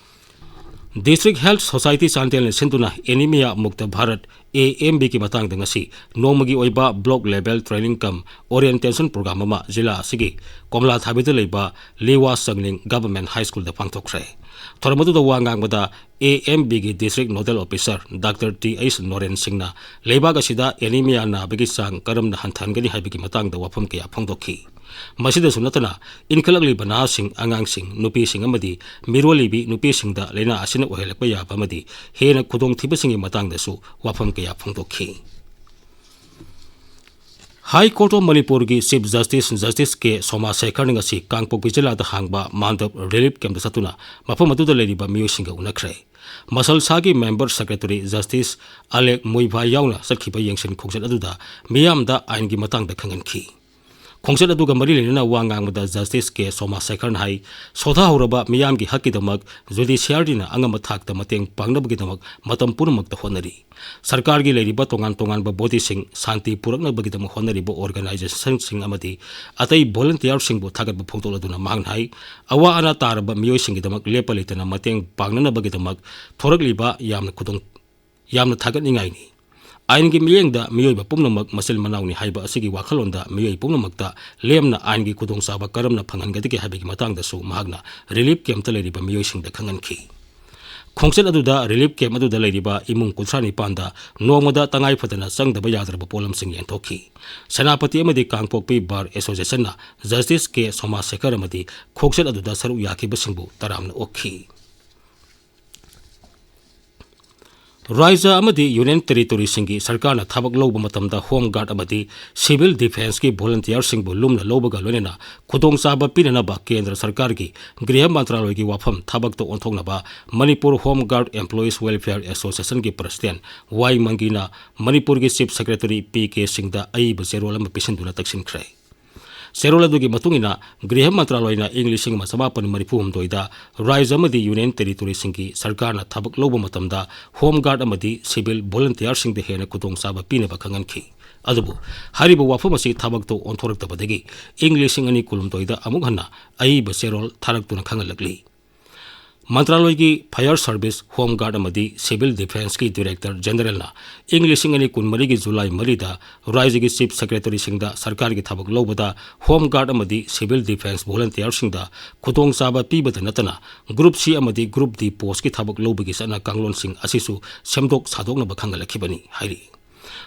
ꯗꯤꯁꯇ꯭ꯔꯤꯛ ꯍꯦꯜꯊ ꯁꯣꯁꯥꯏꯇꯤ ꯆꯥꯟꯗꯦꯜꯅ ꯁꯤꯟꯗꯨꯅ ꯑꯦꯅꯤꯃꯤꯌꯥ ꯃꯨꯛꯇ ꯚꯥꯔꯠ, ꯑꯦ ꯑꯦꯝ ꯕꯤꯒꯤ ꯃꯇꯥꯡꯗ ꯉꯁꯤ ꯅꯣꯡꯃꯒꯤ ꯑꯣꯏꯕ ꯕ꯭ꯂꯣꯛ ꯂꯦꯚꯦꯜ ꯇ꯭ꯔꯦꯅꯤꯡ ꯀꯝ ꯑꯣꯔꯤꯌꯦꯟꯇꯦꯁꯟ ꯄ꯭ꯔꯣꯒ꯭ꯔꯥꯝ ꯑꯃ ꯖꯤꯂꯥ ꯑꯁꯤꯒꯤ ꯀꯣꯝꯂꯥ ꯊꯥꯕꯤꯗ ꯂꯩꯕ ꯂꯤꯋꯥ ꯆꯪꯂꯤꯡ ꯒꯚꯔꯟꯃꯦꯟꯠ ꯍꯥꯏ ꯁ꯭ꯀꯨꯜꯗ ꯄꯥꯡꯊꯣꯛꯈ꯭ꯔꯦ꯫ ꯊꯧꯔꯝ ꯑꯗꯨꯗ ꯋꯥ ꯉꯥꯡꯕꯗ ꯑꯦ ꯑꯦꯝ ꯕꯤꯒꯤ district nodal officer doctor T H Noren ꯁꯤꯡꯅ ꯂꯩꯕꯥꯛ ꯑꯁꯤꯗ ꯑꯦꯅꯤꯃꯤꯌꯥ ꯅꯥꯕꯒꯤ ꯆꯥꯡ ꯀꯔꯝꯅ ꯍꯟꯊꯍꯟꯒꯅꯤ ꯍꯥꯏꯕꯒꯤ ꯃꯇꯥꯡꯗ ꯋꯥꯐꯝ ꯀꯌꯥ ꯐꯣꯡꯗꯣꯛꯈꯤ꯫ ꯃꯁꯤꯗꯁꯨ ꯅꯠꯇꯅ, ꯏꯟꯈꯠꯂꯛꯂꯤꯕ ꯅꯍꯥꯁꯤꯡ, ꯑꯉꯥꯡꯁꯤꯡ, ꯅꯨꯄꯤꯁꯤꯡ ꯑꯃꯗꯤ ꯃꯤꯔꯣꯜꯂꯤꯕꯤ ꯅꯨꯄꯤꯁꯤꯡꯗ ꯂꯥꯏꯅꯥ ꯑꯁꯤꯅ ꯑꯣꯏꯍꯜꯂꯛꯄ ꯌꯥꯕ ꯑꯃꯗꯤ ꯍꯦꯟꯅ ꯈꯨꯗꯣꯡꯊꯤꯕꯁꯤꯡꯒꯤ ꯃꯇꯥꯡꯗꯁꯨ ꯋꯥꯐꯝ ꯀꯌꯥ ꯐꯣꯡꯗꯣꯛꯈꯤ꯫ High Court of ꯃꯅꯤꯄꯨꯔꯒꯤ Chief Justice Justice ꯀꯦ ꯁꯣꯃꯥꯁꯦꯈꯔꯅ ꯉꯁꯤ ꯀꯥꯡꯄꯣꯛꯄꯤ ꯖꯤꯂꯥꯗ ꯍꯥꯡꯕ ꯃꯥꯟꯗꯞ relief campꯇ ꯆꯠꯇꯨꯅ ꯃꯐꯝ ꯑꯗꯨꯗ ꯂꯩꯔꯤꯕ ꯃꯤꯑꯣꯏꯁꯤꯡꯒ ꯎꯅꯈ꯭ꯔꯦ꯫ ꯃꯁꯜꯁꯥꯒꯤ member secretary Justice ꯑꯂꯦꯛ ꯃꯣꯏꯚꯥꯏ ꯌꯥꯎꯅ ꯆꯠꯈꯤꯕ ꯌꯦꯡꯁꯤꯟ ꯈꯣꯡꯆꯠ ꯑꯗꯨꯗ ꯃꯤꯌꯥꯝꯗ ꯑꯥꯏꯟꯒꯤ ꯃꯇꯥꯡꯗ ꯈꯪꯍꯟꯈꯤ꯫ ꯈꯣꯡꯆꯠ ꯑꯗꯨꯒ ꯃꯔꯤ ꯂꯩꯅꯅ ꯋꯥ ꯉꯥꯡꯕꯗ Justice ꯀꯦ ꯁꯣꯃꯥꯁꯦꯈꯔꯅ ꯍꯥꯏ, ꯁꯣꯊꯥꯍꯧꯔꯕ ꯃꯤꯌꯥꯝꯒꯤ ꯍꯛꯀꯤꯗꯃꯛ judiciaryꯅ ꯑꯉꯝꯕ ꯊꯥꯛꯇ ꯃꯇꯦꯡ ꯄꯥꯡꯅꯕꯒꯤꯗꯃꯛ ꯃꯇꯝ ꯄꯨꯝꯅꯃꯛꯇ ꯍꯣꯠꯅꯔꯤ꯫ ꯁꯔꯀꯥꯔꯒꯤ ꯂꯩꯔꯤꯕ ꯇꯣꯉꯥꯟ ꯇꯣꯉꯥꯟꯕ bodyꯁꯤꯡ ꯁꯥꯟꯇꯤ ꯄꯨꯔꯛꯅꯕꯒꯤꯗꯃꯛ ꯍꯣꯠꯅꯔꯤꯕ organisationꯁꯤꯡ ꯑꯃꯗꯤ ꯑꯇꯩ volunteerꯁꯤꯡꯕꯨ ꯊꯥꯒꯠꯄ ꯐꯣꯡꯗꯣꯛꯂꯗꯨꯅ ꯃꯍꯥꯛꯅ ꯍꯥꯏ, ꯑꯋꯥ ꯑꯅꯥ ꯇꯥꯔꯕ ꯃꯤꯑꯣꯏꯁꯤꯡꯒꯤꯗꯃꯛ ꯂꯦꯞꯄ ꯂꯩꯇꯅ ꯃꯇꯦꯡ ꯄꯥꯡꯅꯅꯕꯒꯤꯗꯃꯛ ꯊꯣꯔꯛꯂꯤꯕ ꯌꯥꯝꯅ ꯈꯨꯗꯣꯡ, ꯌꯥꯝꯅ ꯊꯥꯒꯠꯅꯤꯡꯉꯥꯏꯅꯤ꯫ ꯑꯥꯏꯟꯒꯤ ꯃꯤꯠꯌꯦꯡꯗ ꯃꯤꯑꯣꯏꯕ ꯄꯨꯝꯅꯃꯛ ꯃꯆꯤꯟ ꯃꯅꯥꯎꯅꯤ ꯍꯥꯏꯕ ꯑꯁꯤꯒꯤ ꯋꯥꯈꯜꯂꯣꯟꯗ ꯃꯤꯑꯣꯏ ꯄꯨꯝꯅꯃꯛꯇ ꯂꯦꯝꯅ ꯑꯥꯏꯟꯒꯤ ꯈꯨꯗꯣꯡꯆꯥꯕ ꯀꯔꯝꯅ ꯐꯪꯍꯟꯒꯗꯒꯦ ꯍꯥꯏꯕꯒꯤ ꯃꯇꯥꯡꯗꯁꯨ ꯃꯍꯥꯛꯅ relief campꯇ ꯂꯩꯔꯤꯕ ꯃꯤꯑꯣꯏꯁꯤꯡꯗ ꯈꯪꯍꯟꯈꯤ꯫ ꯈꯣꯡꯆꯠ ꯑꯗꯨꯗ relief camp ꯑꯗꯨꯗ ꯂꯩꯔꯤꯕ ꯏꯃꯨꯡ ꯀꯨꯟꯊ꯭ꯔꯥ ꯅꯤꯄꯥꯟꯗ ꯅꯣꯡꯃꯗ ꯇꯉꯥꯏ ꯐꯗꯅ ꯆꯪꯗꯕ ꯌꯥꯗ꯭ꯔꯕ ꯄꯣꯠꯂꯝꯁꯤꯡ ꯌꯦꯟꯊꯣꯛꯈꯤ꯫ ꯁꯦꯅꯥꯄꯇꯤ ꯑꯃꯗꯤ ꯀꯥꯡꯄꯣꯛꯄꯤ Bar Associationꯅ Justice ꯀꯦ ꯁꯣꯃꯥꯁꯦꯈꯔ ꯑꯃꯗꯤ ꯈꯣꯡꯆꯠ ꯑꯗꯨꯗ ꯁꯔꯨꯛ ꯌꯥꯈꯤꯕꯁꯤꯡꯕꯨ ꯇꯔꯥꯝꯅ ꯑꯣꯛꯈꯤ꯫ ꯔꯥꯖ꯭ꯌ ꯑꯃꯗꯤ Union Territoryꯁꯤꯡꯒꯤ ꯁꯔꯀꯥꯔꯅ ꯊꯕꯛ ꯂꯧꯕ ꯃꯇꯝꯗ Home Guard ꯑꯃꯗꯤ Civil Defenceꯀꯤ volunteerꯁꯤꯡꯕꯨ ꯂꯨꯝꯅ ꯂꯧꯕꯒ ꯂꯣꯏꯅꯅ ꯈꯨꯗꯣꯡꯆꯥꯕ ꯄꯤꯅꯅꯕ ꯀꯦꯟꯗ꯭ꯔ ꯁꯔꯀꯥꯔꯒꯤ ꯒ꯭ꯔꯤꯍ ꯃꯟꯇ꯭ꯔꯥꯂꯣꯏꯒꯤ ꯋꯥꯐꯝ ꯊꯕꯛꯇ ꯑꯣꯟꯊꯣꯛꯅꯕ Manipur Home Guard Employees Welfare Associationꯒꯤ President ꯋꯥꯏ ꯃꯪꯒꯤꯅ ꯃꯅꯤꯄꯨꯔꯒꯤ Chief Secretary ꯄꯤ ꯀꯦ ꯁꯤꯡꯗ ꯑꯏꯕ ꯆꯦꯔꯣꯜ ꯑꯃ ꯄꯤꯁꯤꯟꯗꯨꯅ ꯇꯛꯁꯤꯟꯈ꯭ꯔꯦ꯫ ꯆꯦꯔꯣꯜ ꯑꯗꯨꯒꯤ ꯃꯇꯨꯡ ꯏꯟꯅ, ꯒ꯭ꯔꯤꯍ ꯃꯟꯇ꯭ꯔꯥꯂꯣꯏꯅ ꯏꯪ ꯂꯤꯁꯤꯡ ꯑꯃ ꯆꯃꯥꯄꯟ ꯃꯔꯤꯐꯨ ꯍꯨꯝꯗꯣꯏꯗ ꯔꯥꯖ꯭ꯌ ꯑꯃꯗꯤ Union Territoryꯁꯤꯡꯒꯤ ꯁꯔꯀꯥꯔꯅ ꯊꯕꯛ ꯂꯧꯕ ꯃꯇꯝꯗ Home Guard ꯑꯃꯗꯤ Civil Volunteerꯁꯤꯡꯗ ꯍꯦꯟꯅ ꯈꯨꯗꯣꯡꯆꯥꯕ ꯄꯤꯅꯕ ꯈꯪꯍꯟꯈꯤ꯫ ꯑꯗꯨꯕꯨ ꯍꯥꯏꯔꯤꯕ ꯋꯥꯐꯝ ꯑꯁꯤ ꯊꯕꯛꯇ ꯑꯣꯟꯊꯣꯔꯛꯇꯕꯗꯒꯤ ꯏꯪ ꯂꯤꯁꯤꯡ ꯑꯅꯤ ꯀꯨꯟꯍꯨꯝꯗꯣꯏꯗ ꯑꯃꯨꯛ ꯍꯟꯅ ꯑꯏꯕ ꯆꯦꯔꯣꯜ ꯊꯥꯔꯛꯇꯨꯅ ꯈꯪꯍꯜꯂꯛꯂꯤ꯫ ꯃꯟꯇ꯭ꯔꯥꯂꯣꯏꯒꯤ Fire Service, Home Guard ꯑꯃꯗꯤ Civil Defenceꯀꯤ Director Generalꯅ ꯏꯪ ꯂꯤꯁꯤꯡ ꯑꯅꯤ ꯀꯨꯟꯃꯔꯤꯒꯤ ꯖꯨꯂꯥꯏ ꯃꯔꯤꯗ ꯔꯥꯖ꯭ꯌꯒꯤ Chief Secretaryꯁꯤꯡꯗ ꯁꯔꯀꯥꯔꯒꯤ ꯊꯕꯛ ꯂꯧꯕꯗ Home Guard ꯑꯃꯗꯤ Civil Defence Volunteerꯁꯤꯡꯗ ꯈꯨꯗꯣꯡꯆꯥꯕ ꯄꯤꯕꯇ ꯅꯠꯇꯅ Group C ꯑꯃꯗꯤ Group D postꯀꯤ ꯊꯕꯛ ꯂꯧꯕꯒꯤ ꯆꯠꯅ ꯀꯥꯡꯂꯣꯟꯁꯤꯡ ꯑꯁꯤꯁꯨ ꯁꯦꯝꯗꯣꯛ ꯁꯥꯗꯣꯛꯅꯕ ꯈꯪꯍꯜꯂꯛꯈꯤꯕꯅꯤ ꯍꯥꯏꯔꯤ꯫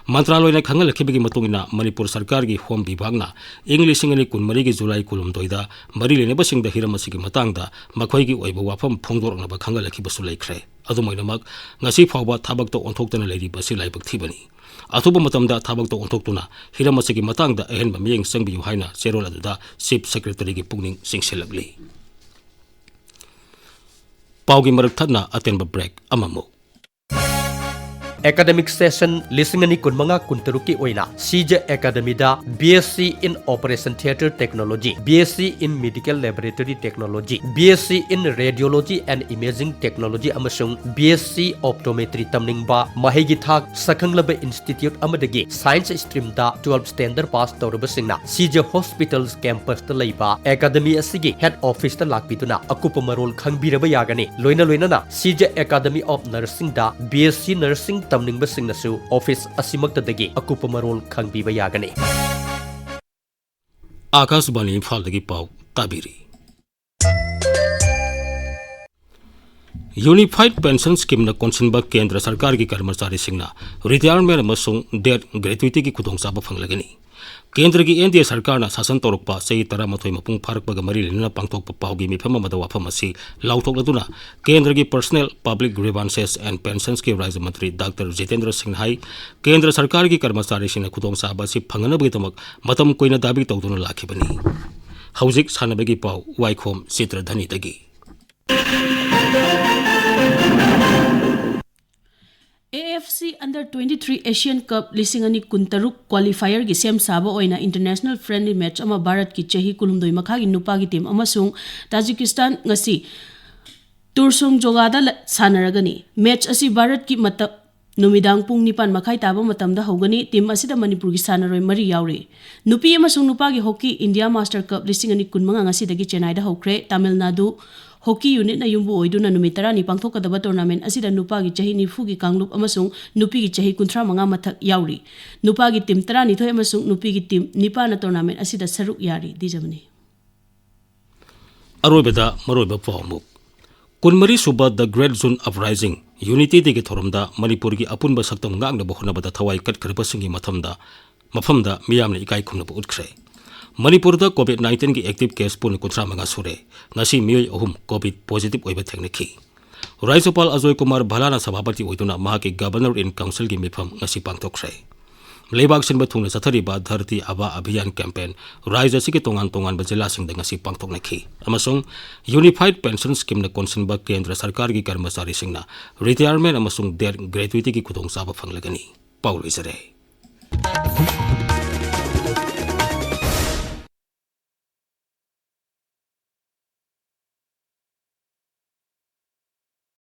ꯃꯟꯇ꯭ꯔꯥꯂꯣꯏꯅ ꯈꯪꯍꯜꯂꯛꯈꯤꯕꯒꯤ ꯃꯇꯨꯡ ꯏꯟꯅ, ꯃꯅꯤꯄꯨꯔ ꯁꯔꯀꯥꯔꯒꯤ Home ꯕꯤꯚꯥꯒꯅ ꯏꯪ ꯂꯤꯁꯤꯡ ꯑꯅꯤ ꯀꯨꯟꯃꯔꯤꯒꯤ ꯖꯨꯂꯥꯏ ꯀꯨꯟꯍꯨꯝꯗꯣꯏꯗ ꯃꯔꯤ ꯂꯩꯅꯕꯁꯤꯡꯗ ꯍꯤꯔꯝ ꯑꯁꯤꯒꯤ ꯃꯇꯥꯡꯗ ꯃꯈꯣꯏꯒꯤ ꯑꯣꯏꯕ ꯋꯥꯐꯝ ꯐꯣꯡꯗꯣꯔꯛꯅꯕ ꯈꯪꯍꯜꯂꯛꯈꯤꯕꯁꯨ ꯂꯩꯈ꯭ꯔꯦ꯫ ꯑꯗꯨꯝ ꯑꯣꯏꯅꯃꯛ, ꯉꯁꯤ ꯐꯥꯎꯕ ꯊꯕꯛꯇ ꯑꯣꯟꯊꯣꯛꯇꯅ ꯂꯩꯔꯤꯕ ꯑꯁꯤ ꯂꯥꯏꯕꯛ ꯊꯤꯕꯅꯤ꯫ ꯑꯊꯨꯕ ꯃꯇꯝꯗ ꯊꯕꯛꯇ ꯑꯣꯟꯊꯣꯛꯇꯨꯅ ꯍꯤꯔꯝ ꯑꯁꯤꯒꯤ ꯃꯇꯥꯡꯗ ꯑꯍꯦꯟꯕ ꯃꯤꯠꯌꯦꯡ ꯆꯪꯕꯤꯌꯨ ꯍꯥꯏꯅ ꯆꯦꯔꯣꯜ ꯑꯗꯨꯗ Chief Secretary ꯒꯤ ꯄꯨꯛꯅꯤꯡ ꯆꯤꯡꯁꯤꯜꯂꯛꯂꯤ꯫ ꯄꯥꯎꯒꯤ ꯃꯔꯛ ꯊꯠꯅ ꯑꯇꯦꯟꯕ break ꯑꯃꯃꯨꯛ꯫ Academic session ꯂꯤꯁꯤꯡ ꯑꯅꯤ ꯀꯨꯟꯃꯉꯥ ꯀꯨꯟꯇꯔꯨꯛꯀꯤ ꯑꯣꯏꯅ ꯁꯤꯖ ꯑꯦꯀꯥꯗꯃꯤꯗ B S C in Operation Theatre Technology, B S C in Medical Laboratory Technology, B S C in Radiology and Imaging Technology ꯑꯃꯁꯨꯡ B S C Optometry ꯇꯝꯅꯤꯡꯕ ꯃꯍꯩꯒꯤ ꯊꯥꯛ ꯁꯛꯈꯪꯂꯕ institute ꯑꯃꯗꯒꯤ science stream ꯗ twelve standard pass ꯇꯧꯔꯕꯁꯤꯡꯅ ꯁꯤꯖ Hospitals campus ꯇ ꯂꯩꯕ academy ꯑꯁꯤꯒꯤ head office ꯇ ꯂꯥꯛꯄꯤꯗꯨꯅ ꯑꯀꯨꯞꯄ ꯃꯔꯣꯜ ꯈꯪꯕꯤꯔꯕ ꯌꯥꯒꯅꯤ꯫ ꯂꯣꯏꯅ ꯂꯣꯏꯅꯅ ꯁꯤꯖ Academy of Nursing the B S C Nursing ꯇꯝꯅꯤꯡꯕꯁꯤꯡꯅꯁꯨ office ꯑꯁꯤꯃꯛꯇꯗꯒꯤ ꯑꯀꯨꯞꯄ ꯃꯔꯣꯜ ꯈꯪꯕꯤꯕ ꯌꯥꯒꯅꯤ꯫ ꯑꯥꯀꯥꯁꯕꯥꯅꯤ ꯏꯝꯐꯥꯜꯗꯒꯤ ꯄꯥꯎ ꯇꯥꯕꯤꯔꯤ꯫ Unified Pension Scheme ꯅ ꯀꯣꯟꯁꯤꯟꯕ ꯀꯦꯟꯗ꯭ꯔ ꯁꯔꯀꯥꯔꯒꯤ ꯀꯔꯃꯆꯥꯔꯤꯁꯤꯡꯅ retirement ꯑꯃꯁꯨꯡ death gratuity ꯒꯤ ꯈꯨꯗꯣꯡꯆꯥꯕ ꯐꯪꯂꯒꯅꯤ꯫ ꯀꯦꯟꯗ꯭ꯔꯒꯤ N D A ꯁꯔꯀꯥꯔꯅ ꯁꯥꯁꯟ ꯇꯧꯔꯛꯄ ꯆꯍꯤ ꯇꯔꯥꯃꯥꯊꯣꯏ ꯃꯄꯨꯡ ꯐꯥꯔꯛꯄꯒ ꯃꯔꯤ ꯂꯩꯅꯅ ꯄꯥꯡꯊꯣꯛꯄ ꯄꯥꯎꯒꯤ ꯃꯤꯐꯝ ꯑꯃꯗ ꯋꯥꯐꯝ ꯑꯁꯤ ꯂꯥꯎꯊꯣꯛꯂꯗꯨꯅ ꯀꯦꯟꯗ꯭ꯔꯒꯤ Personnel, Public Grievances and Pensions ꯀꯤ ꯔꯥꯖ꯭ꯌ ꯃꯟꯇ꯭ꯔꯤ ꯗꯥꯛꯇꯔ ꯖꯤꯇꯦꯟꯗ꯭ꯔ ꯁꯤꯡꯅ ꯍꯥꯏ, ꯀꯦꯟꯗ꯭ꯔ ꯁꯔꯀꯥꯔꯒꯤ ꯀꯔꯃꯆꯥꯔꯤꯁꯤꯡꯅ ꯈꯨꯗꯣꯡꯆꯥꯕ ꯑꯁꯤ ꯐꯪꯅꯅꯕꯒꯤꯗꯃꯛ ꯃꯇꯝ ꯀꯨꯏꯅ ꯗꯥꯕꯤ ꯇꯧꯗꯨꯅ ꯂꯥꯛꯈꯤꯕꯅꯤ꯫ ꯍꯧꯖꯤꯛ ꯁꯥꯟꯅꯕꯒꯤ ꯄꯥꯎ, ꯋꯥꯏꯈꯣꯝ ꯆꯤꯇ꯭ꯔꯙꯅꯤꯗꯒꯤ꯫ A F C Under twenty-three Asian Cup ꯂꯤꯁꯤꯡ ꯑꯅꯤ ꯀꯨꯟꯇꯔꯨꯛ qualifier ꯒꯤ ꯁꯦꯝ ꯁꯥꯕ ꯑꯣꯏꯅ international friendly match ꯑꯃ ꯚꯥꯔꯠꯀꯤ ꯆꯍꯤ ꯀꯨꯟꯍꯨꯝꯗꯣꯏ ꯃꯈꯥꯒꯤ ꯅꯨꯄꯥꯒꯤ team ꯑꯃꯁꯨꯡ ꯇꯥꯖꯤꯀꯤꯁꯇꯥꯟ ꯉꯁꯤ ꯇꯨꯔꯁꯣꯡꯖꯣꯒꯥꯗ ꯂ-, ꯁꯥꯟꯅꯔꯒꯅꯤ꯫ Match ꯑꯁꯤ ꯚꯥꯔꯠꯀꯤ ꯃꯇꯝ ꯅꯨꯃꯤꯗꯥꯡ ꯄꯨꯡ ꯅꯤꯄꯥꯟ ꯃꯈꯥꯏ ꯇꯥꯕ ꯃꯇꯝꯗ ꯍꯧꯒꯅꯤ꯫ Team ꯑꯁꯤꯗ ꯃꯅꯤꯄꯨꯔꯒꯤ ꯁꯥꯟꯅꯔꯣꯏ ꯃꯔꯤ ꯌꯥꯎꯔꯤ꯫ ꯅꯨꯄꯤ ꯑꯃꯁꯨꯡ ꯅꯨꯄꯥꯒꯤ hockey India Master Cup ꯂꯤꯁꯤꯡ ꯑꯅꯤ ꯀꯨꯟꯃꯉꯥ ꯉꯁꯤꯗꯒꯤ ꯆꯦꯟꯅꯥꯏꯗ ꯍꯧꯈ꯭ꯔꯦ꯫ ꯇꯥꯃꯤꯜ ꯅꯥꯗꯨ hockey unit ꯅ ꯌꯨꯝꯕꯨ ꯑꯣꯏꯗꯨꯅ ꯅꯨꯃꯤꯠ ꯇꯔꯥꯅꯤ ꯄꯥꯡꯊꯣꯛꯀꯗꯕ tournament ꯑꯁꯤꯗ ꯅꯨꯄꯥꯒꯤ ꯆꯍꯤ ꯅꯤꯐꯨꯒꯤ ꯀꯥꯡꯂꯨꯞ ꯑꯃꯁꯨꯡ ꯅꯨꯄꯤꯒꯤ ꯆꯍꯤ ꯀꯨꯟꯊ꯭ꯔꯥ ꯃꯉꯥ ꯃꯊꯛ ꯌꯥꯎꯔꯤ꯫ ꯅꯨꯄꯥꯒꯤ team ꯇꯔꯥꯅꯤꯊꯣꯏ ꯑꯃꯁꯨꯡ ꯅꯨꯄꯤꯒꯤ team ꯅꯤꯄꯥꯟꯅ tournament ꯑꯁꯤꯗ ꯁꯔꯨꯛ ꯌꯥꯔꯤ꯫ ꯗꯤꯖꯃꯅꯤ꯫ ꯑꯔꯣꯏꯕꯗ ꯃꯔꯨꯑꯣꯏꯕ ꯄꯥꯎ ꯑꯃꯨꯛ꯫ ꯀꯨꯟꯃꯔꯤ ꯁꯨꯕ The Great Zoon Uprising, Unity Day ꯒꯤ ꯊꯧꯔꯝꯗ ꯃꯅꯤꯄꯨꯔꯒꯤ ꯑꯄꯨꯟꯕ ꯁꯛꯇꯝ ꯉꯥꯛꯅꯕ ꯍꯣꯠꯅꯕꯗ ꯊꯋꯥꯏ ꯀꯠꯈ꯭ꯔꯕꯁꯤꯡꯒꯤ ꯃꯐꯝꯗ, ꯃꯐꯝꯗ ꯃꯤꯌꯥꯝꯅ ꯏꯀꯥꯏ ꯈꯨꯝꯅꯕ ꯎꯠꯈ꯭ꯔꯦ꯫ ꯃꯅꯤꯄꯨꯔꯗ COVID nineteen ꯒꯤ active case ꯄꯨꯟꯅ ꯀꯨꯟꯊ꯭ꯔꯥ ꯃꯉꯥ ꯁꯨꯔꯦ꯫ ꯉꯁꯤ ꯃꯤꯑꯣꯏ ꯑꯍꯨꯝ COVID positive ꯑꯣꯏꯕ ꯊꯦꯡꯅꯈꯤ꯫ ꯔꯥꯖ꯭ꯌꯄꯥꯜ ꯑꯖꯣꯏ ꯀꯨꯃꯥꯔ ꯚꯂꯥꯅ ꯁꯚꯥꯄꯇꯤ ꯑꯣꯏꯗꯨꯅ ꯃꯍꯥꯛꯀꯤ Governor in Councilꯒꯤ ꯃꯤꯐꯝ ꯉꯁꯤ ꯄꯥꯡꯊꯣꯛꯈ꯭ꯔꯦ꯫ ꯂꯩꯕꯥꯛ ꯁꯤꯟꯕ ꯊꯨꯡꯅ ꯆꯠꯊꯔꯤꯕ ꯙꯔꯇꯤ ꯑꯥꯕꯥ ꯑꯚꯤꯌꯥꯟ campaign, ꯔꯥꯖ꯭ꯌ ꯑꯁꯤꯒꯤ ꯇꯣꯉꯥꯟ ꯇꯣꯉꯥꯟꯕ ꯖꯤꯂꯥꯁꯤꯡꯗ ꯉꯁꯤ ꯄꯥꯡꯊꯣꯛꯅꯈꯤ, ꯑꯃꯁꯨꯡ Unified Pension Schemeꯅ ꯀꯣꯟꯁꯤꯟꯕ ꯀꯦꯟꯗ꯭ꯔ ꯁꯔꯀꯥꯔꯒꯤ ꯀꯔꯃꯆꯥꯔꯤꯁꯤꯡꯅ retirement ꯑꯃꯁꯨꯡ death gratuityꯒꯤ ꯈꯨꯗꯣꯡꯆꯥꯕ ꯐꯪꯂꯒꯅꯤ꯫ ꯄꯥꯎ ꯂꯣꯏꯖꯔꯦ꯫